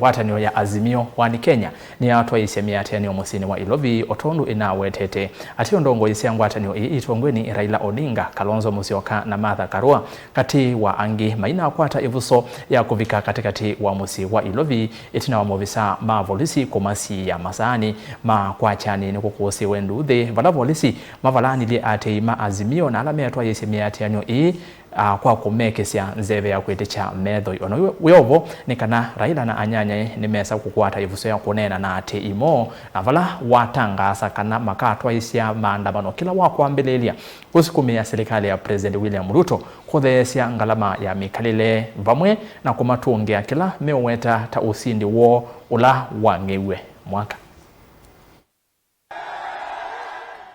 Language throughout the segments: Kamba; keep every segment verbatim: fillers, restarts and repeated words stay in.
Ngwatanĩo ya Azimio One Kenya nĩyatwaĩĩsye mĩatĩanĩo mũsyĩnĩ wa Ilovi, o tondũ ĩnawetete atĩ o ndongoi sya ngwatanĩo ĩĩ itongoe nĩ Raila Odinga, Kalonzo Musyoka na Martha Karua, katĩ wa angĩ, mainakwata ĩvuso ya kũvika katĩkatĩ wa mũsyĩ wa Ilovi ĩtina wa maovisaa ma volisi kũmasiĩĩa masaanĩ ma kwakya nĩ kũkũsĩwe nduuthĩ, vala volisi mavalanilye aatĩĩi ma Azimio na ala metwaĩĩsye mĩatĩanĩo ĩĩ a, kwa kũmekĩsya nzeve ya kwĩtĩkya methoi. O na wĩ, wĩ o vo, nĩ kana Raila na anyanyae nĩmesa kũkwata ĩvuso ya kũneena na aatĩĩi moo, na vala watangaasa kana makatwaĩĩsya maandamano kĩla wa kwambĩlĩlya kũsukumĩa silikalĩ ya President William Ruto kũtheesya ngalama ya mĩkalĩle, vamwe na kũmatũngĩa kĩla meũweta ta ũsindi woo ũla wang'ew'e mwaka.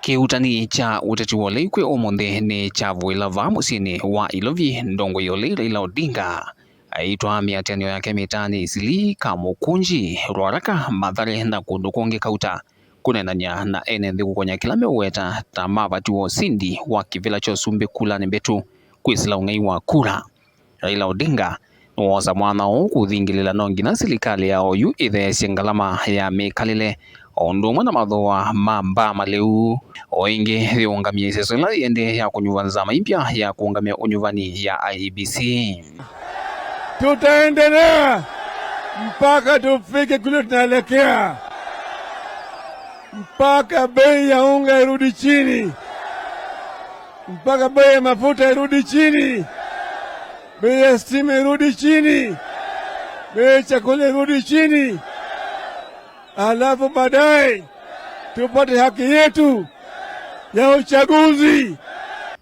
Kĩuutani kya ũteti wa ũlei kwĩ ũmũnthĩ nĩkyavũĩla vaa mũsyĩnĩ wa Ilovi, ndongoi ya ũlei Raila Odinga aitwaa mĩatĩanĩo yake mĩtaanĩ Isili, Kamũkũnji, Ruaraka, Mathare na kũndũ kũngĩ kauta kũneenany'a na ene nthĩ kũkony'a kĩla meũweta ta mavatiwe ũsindi wa kĩvĩla kya ũsumbĩ kulanĩ mbĩtu kwĩsĩla ũng'ei wa kura. Raila Odinga nĩwoosa mwanya ũũ kũthingĩlĩla no nginya silikalĩ ya oyu ĩtheesye ngalama ya mĩkalĩle, o ũndũ ũmwe na mathooa ma mbaa malĩu. O ĩngĩ, yĩũngamie ĩseso ĩla yĩendee ya kũnyuva nzama imbya ya kũũngamya ũnyuvani ya I E B C. Tutaendelea mpaka tufike kule tunaelekea, mpaka bei ya unga irudi chini, mpaka bei ya mafuta irudi chini, bei ya stima irudi chini, bei ya chakula irudi chini, alafu baadaye tupate haki yetu ya uchaguzi.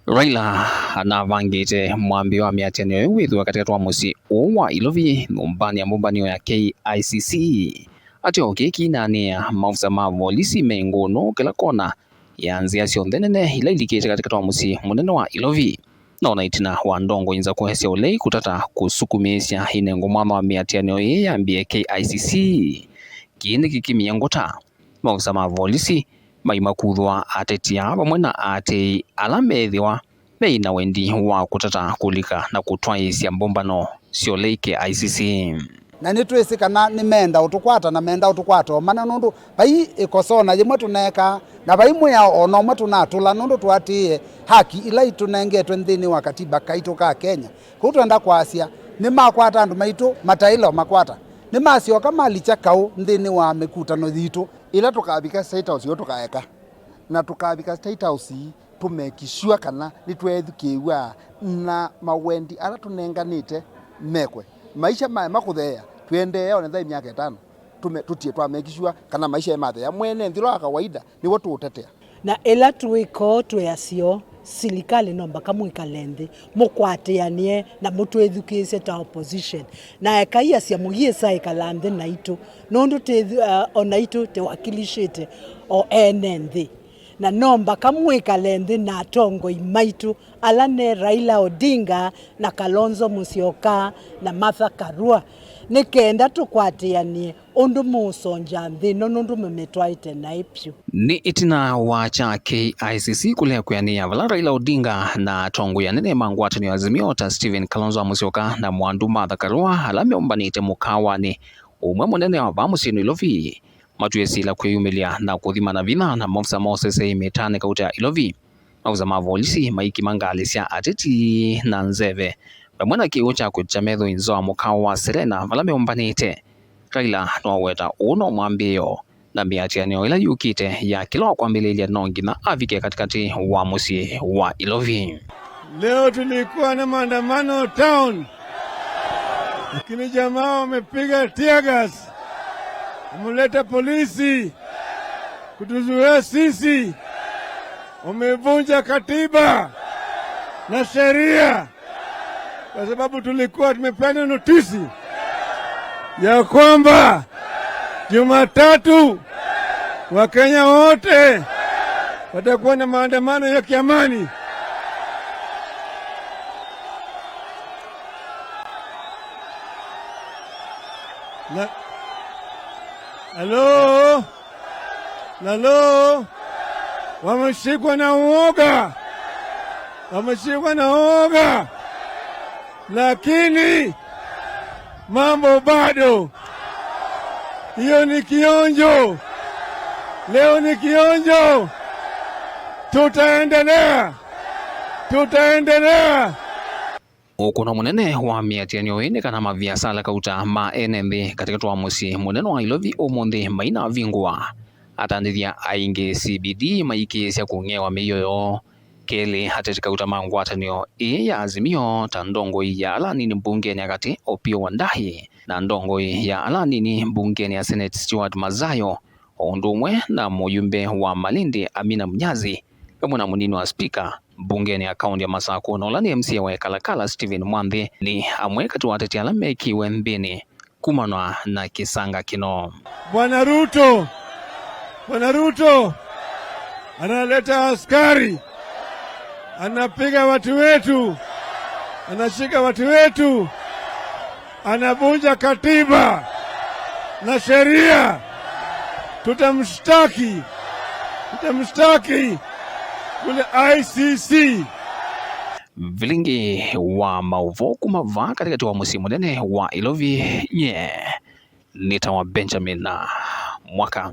Raila anavangĩte mwambĩo wa mĩatĩanĩo ĩyo wĩthĩwe katĩkatĩ wa mũsyĩ ũũ wa Ilovi, nyũmbanĩ ya mbũmbanĩo ya K I C C. Ateo kĩĩ kĩinaanĩa maofisa ma volisi me ngũnũ kĩla kona ya nzĩa syonthe nene ila ilikĩte katĩkatĩ wa mũsyĩ mũnene wa Ilovi. No na ĩtina wa ndongoi nzakũe sya ũlei kũtata kũsukumĩĩsya ĩnengwe mwanya wa mĩatĩanĩo ĩĩ yambĩe K I C C, kĩĩ nĩkĩkimie ngũta. Maofisa ma volisi maimakuthwa ateti aa vamwe na aatĩĩi ala meethĩwa meĩ na wendi wa kũtata kũlika na kũtwaĩĩsya mbũmbano sya ũlei K I C C. Na nĩtwĩsĩ kana nĩmeenda ũtũkwata, na meenda ũtũkwata o mana, nũndũ vai ĩkosa o na yĩmwe tũneekaa, na vai mwĩao o na ũmwe tũnatũla, nũndũ tũatĩĩe haki ila itũnengetwe nthĩnĩ wa katiba kaitũ ka Kenya. Kũu twenda kwasya, nĩmakwata andũ maitũ mataĩle ũmakwata. Nĩmasyoka malikya kaũ nthĩnĩ wa mĩkutano yitũ. Ĩla tũkavika State House, yo tũkaeka, na tũkavika State House, tũmekisw'a kana nĩtweethukĩĩw'a na mawendi ala tũnenganĩte mekwe. Maisha maema kũtheea, tũendee o na ĩthaĩ myaka ĩtano, tũme-, tũtie twamekisw'a kana maisha ematheea. Mwene nthĩ ũla wa kawaida nĩwe tũũtetea. Na ĩla twĩka ũu twĩ aseo, silikalĩ no mbaka mwĩkale nthĩ, mũkwatĩanĩe na mũtwĩthukĩĩsye ta opposition. Na ekai asya mũyĩsa ĩkala nthĩ naitũ, nũndũ tĩ, uh, o naitũ tĩwakilishĩte o ene nthĩ. Na no mbaka mwĩkale nthĩ na atongoi maitũ, ala nĩ Raila Odinga na Kalonzo Musyoka na Martha Karua, nĩ kenda tũkwatĩanĩe ũndũ mũũsongya nthĩ ĩno, nũndũ mũmĩtwaĩte naĩ vyũ. Nĩ ĩtina wa kya K I C C kũlea kwĩanĩa vala Raila Odinga na atongoi anene ma ngwatanĩo ya Azimio ta Stephen Kalonzo Musyoka na Mwandu Martha Karua, ala meũmbanĩte mũkaawanĩ ũmwe mũnene wa vaa mũsyĩ Nairobi, matw'ĩsĩla kwĩyumĩlya na kũthimana vinya na maofisa ma ũseseĩ mĩtaanĩ kauta ya Ilovi. Maofisa ma volisi maikima ngalĩ sya ateti na nzeve, vamwe na kĩw'ũ kya kwĩkya methoi nza wa mũkaawa wa Serena vala meũmbanĩte. Raila nĩwaweta ũũ no mwambĩĩo, na mĩatĩanĩo ĩla yũkĩte ya kĩla wa kwambĩlĩlya no nginya avike katĩkatĩ wa mũsyĩ wa Ilovi. Leo tulikuwa na maandamano town, lakini jamaa wamepiga tear gas, wameleta polisi kutuzuia sisi, wamevunja katiba na sheria, kwa sababu tulikuwa tumepeana notisi ya kwamba Jumatatu Wakenya wote watakuwa na maandamano ya kiamani. Na, halo? Halo? Wameshikwa na uoga. Wameshikwa na uoga. Lakini mambo bado. Hiyo ni kionjo. Leo ni kionjo. Tutaendelea. Tutaendelea. Ũkũno mũnene wa mĩatĩanĩo ĩĩ nĩ kana maviasala kauta ma ene nthĩ katĩkatĩ wa mũsyĩ mũnene wa Ilovi ũmũnthĩ mainavingũa. Atandĩthya aingĩ C B D maikĩĩsya kũng'ewa mĩio yoo. Kelĩ, ateti kauta ma ngwatanĩo ĩĩ ya Azimio ta ndongoi ya ala anini mbungenĩ ya katĩ Opiyo Wandayi na ndongoi ya ala anini mbungenĩ ya Senate Stuart Mazayo, o ũndũ ũmwe na mũyumbe wa Malindi Amina Munyazi, vamwe na mũnini wa spika mbungenĩ ya kaũntĩ ya Masakũ na ũla nĩ M C A wa Kalakala Stephen Mwanthi, nĩ amwe katĩ wa ateti ala mekiwe nthĩnĩ kumana na kĩsanga kĩno. Bwana Ruto, Bwana Ruto analeta askari, anapiga watu wetu, anashika watu wetu, anavunja katiba na sheria. Tutamshtaki, tutamshtaki kule I C C. Vilingi wa maũvoo kuma vaa katĩkatĩ wa mũsyĩ mũnene wa Ilovi, nye nĩtawa Benjamin Mwaka.